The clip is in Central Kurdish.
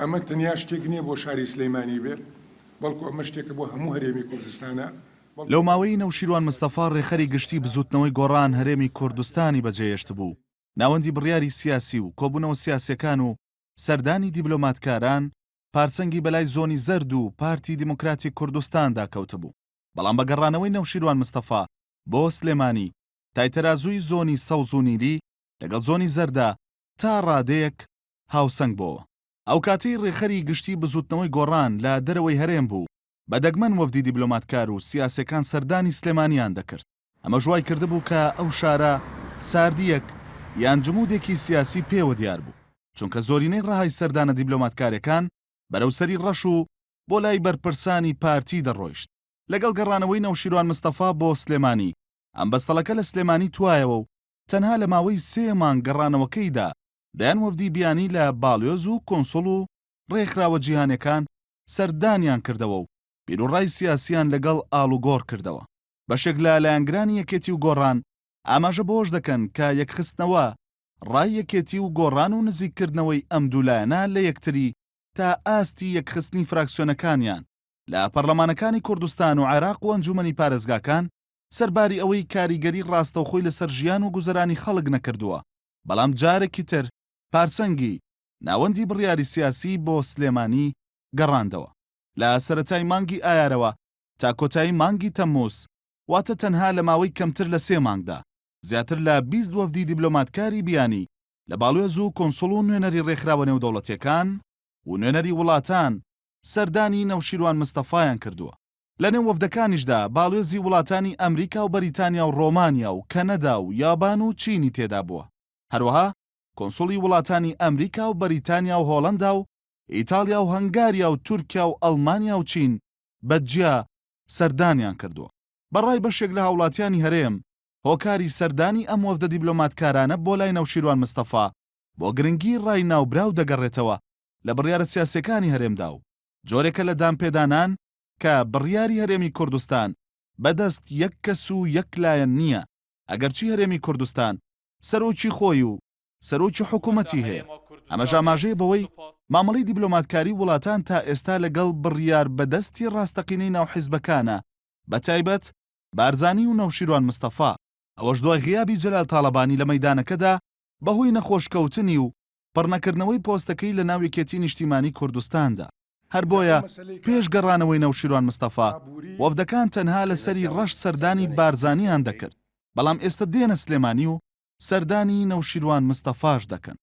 ئەمە تەنیا شتێک نییە بۆ شاری سلیمانی بێت، بەڵکو ئەمە شتێکە بۆ هەموو هەرێمی کوردستانە، بەڵکو لەو ماوەیەی نەوشیروان مستەفا ڕێکخەری گشتی بزووتنەوەی گۆڕان هەرێمی کوردستانی بەجێهێشتبوو، ناوەندی بڕیاری سیاسی و کۆبوونەوە سیاسیەکان و سەردانی دیبلۆماتکاران پارسەنگی بەلای زۆنی زەرد و پارتی دیموکراتی کوردستاندا کەوتبوو، بەڵام بە گەڕانەوەی نەوشیروان مستەفا بۆ سلێمانی تای تەرازووی زۆنی سەوز و نیلی لەگەڵ زۆنی زەردا تا ڕادەیەک هاوسەنگ بۆوە. ئەوکاتەی ڕێکخەری گشتی بزووتنەوەی گۆڕان لە دەرەوەی هەرێم بوو، بە دەگمەن وەفدی دیبلۆماتکار و سیاسیەکان سەردانی سلێمانیان دەکرد. ئەمەش وای کردبوو کە ئەو شارە ساردییەک یان جمودێکی سیاسی پێوە دیار بوو، چونکە زۆرینەی ڕەهای سەردانە دیبلۆماتکارەکان بەرەو سەری ڕەش و بۆ لای بەرپرسانی پارتی دەڕۆیشت. لەگەڵ گەڕانەوەی نەوشیروان مستەفا بۆ سلێمانی، ئەم بەستەڵەکە لە سلێمانی توایەوە و تەنها لە ماوەی سێ مانگ گەڕانەوەکەیدا دەیان وەفدی بیانی لە باڵیۆز و کونسوڵ و ڕێکخراوە جیهانیەکان سەردانیان کردەوە و بیروڕای سیاسیان لەگەڵ ئاڵوگۆڕ کردەوە. بەشێک لە لایەنگرانی یەکێتی و گۆڕان ئاماژە بەوەش دەکەن کە یەکخستنەوە ڕای یەکێتی و گۆڕان و نزیککردنەوەی ئەم دوو لایەنە لە یەکتری تا ئاستی یەکخستنی فراکسیۆنەکانیان لە پەرلەمانەکانی کوردستان و عێراق و ئەنجومەنی پارێزگاکان سەرباری ئەوەی کاریگەری ڕاستەوخۆی لەسەر ژیان و گوزەرانی خەڵک نەکردووە بەڵام جارێکی تر پارسەنگی ناوەندی بڕیاری سیاسی بۆ سلێمانی گەڕاندەوە. لە سەرەتای مانگی ئایارەوە تا کۆتایی مانگی تەمموز، واتە تەنها لە ماوەی کەمتر لە سێ مانگدا، زیاتر لە 20 وەفدی دیبلۆماتکاری بیانی لە باڵوێز و کونسوڵ و نوێنەری ڕێکخراوە نێودەوڵەتیەکان و نوێنەری وڵاتان سەردانی نەوشیروان مستەفایان کردووە. لە نێو وەفدەکانیشدا باڵوێزی وڵاتانی ئەمریکا و بەریتانیا و ڕۆمانیا و کەنەدا و یابان و چینی تێدا بووە. هەروەها کونسوڵی وڵاتانی ئەمریکا و بەریتانیا و هۆڵەندا و ئیتاڵیا و هەنگاریا و تورکیا و ئەڵمانیا و چین بە جیا سەردانیان کردووە. بە ڕای بەشێک لە هاوڵاتیانی هەرێم، هۆکاری سەردانی ئەم وەفدە دیبلۆماتکارانە بۆ لای نەوشیروان مستەفا بۆ گرنگی ڕای ناوبراو دەگەڕێتەوە لە بڕیارە سیاسیەکانی هەرێمدا و جۆرێکە لە دانپێدانان کە بڕیاری هەرێمی کوردستان بە دەست یەک کەس و یەک لایەن نییە، ئەگەرچی هەرێمی کوردستان سەرۆکی خۆی و سەرۆکی حکومەتی هەیە، ئەمەش ئاماژەیە بەوەی مامەڵەی دیبلۆماتکاری وڵاتان تا ئێستا لەگەڵ بڕیار بەدەستی ڕاستەقینەی ناو حیزبەکانە بەتایبەت بارزانی و نەوشیروان مستەفا، ئەوەش دوای غیابی جەلال تاڵەبانی لە مەیدانەکەدا بەهۆی نەخۆشکەوتنی و پڕنەکردنەوەی پۆستەکەی لەناو یەکێتی نیشتیمانی کوردستاندا. هەر بۆیە پێش گەڕانەوەی نەوشیروان مستەفا، وەفدەکان تەنها لە سەری ڕەش سەردانی بارزانیان دەکرد، بەڵام ئێستە دێنە سلێمانی و سەردانی نەوشیروان مستەفاش دەکەن.